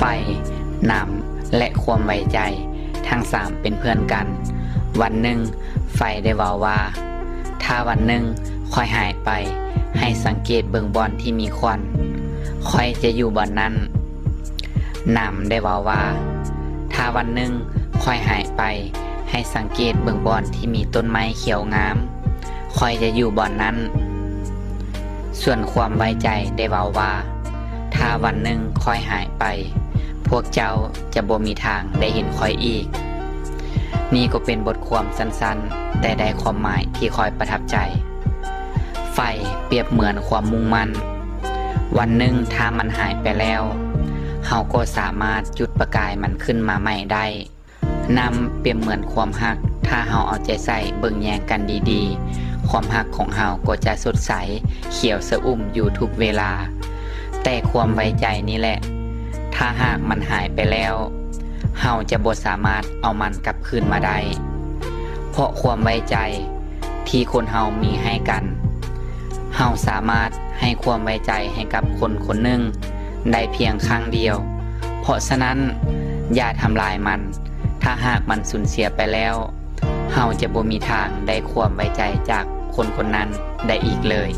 ໄຟ, ນ້ຳ ແລະ ຄວາມໄວ້ໃຈ ທັງສາມເປັນເພື່ອນກັນ. ວັນໜຶ່ງ, ໄຟໄດ້ເວົ້າວ່າ, ຖ້າວັນໜຶ່ງຂ້ອຍຫາຍໄປ, ໃຫ້ສັງເກດເບິ່ງບ່ອນທີ່ມີຄວັນ, ຂ້ອຍຈະຢູ່ບ່ອນນັ້ນ. ນ້ຳໄດ້ເວົ້າວ່າ, ຖ້າວັນໜຶ່ງຂ້ອຍຫາຍໄປ, ໃຫ້ສັງເກດເບິ່ງບ່ອນທີ່ມີຕົ້ນໄມ້ຂຽວງາມ, ຂ້ອຍຈະຢູ່ບ່ອນນັ້ນ. ສ່ວນຄວາມໄວ້ໃຈໄດ້ເວົ້າວ່າ, ຖ້າວັນໜຶ່ງຂ້ອຍຫາຍໄປ, ພວກເຈົ້າຈະບໍ່ມີທາງໄດ້ເຫັນຂ້ອຍອີກ. ນີ້ກໍເປັນບົດຄວາມສັ້ນໆ ແຕ່ໄດ້ຄວາມໝາຍທີ່ຂ້ອຍປະທັບໃຈ. ໄຟປຽບເໝືອນຄວາມມຸ່ງໝັ້ນ. ວັນໜຶ່ງຖ້າມັນຫາຍໄປແລ້ວ, ເຮົາກໍສາມາດຈຸດປະກາຍມັນຂຶ້ນມາໃໝ່ໄດ້. ນ້ຳປຽບເໝືອນຄວາມຮັກ, ຖ້າເຮົາເອົາໃຈໃສ່ເບິ່ງແຍງກັນດີໆ, ຄວາມຮັກຂອງເຮົາກໍຈະສົດໃສ, ຂຽວຊະອຸ່ມຢູ່ທຸກເວລາ. ແຕ່ຄວາມໄວ້ໃຈນີ້ແຫຼະ, ຖ້າຫາກມັນຫາຍໄປແລ້ວ, ເຮົາຈະບໍ່ສາມາດເອົາມັນກັບຄືນມາໄດ້. ເພາະຄວາມໄວ້ໃຈທີ່ຄົນເຮົາມີໃຫ້ກັນ, ເຮົາສາມາດໃຫ້ຄວາມໄວ້ໃຈໃຫ້ກັບຄົນຄົນໜຶ່ງໄດ້ພຽງຄັ້ງດຽວ. ເພາະສະນັ້ນ, ຢ່າທຳລາຍມັນ. ຖ້າຫາກມັນສູນເສຍໄປແລ້ວ, ເຮົາຈະບໍ່ມີທາງໄດ້ຄວາມໄວ້ໃຈຈາກຄົນຄົນນັ້ນໄດ້ອີກເລີຍ.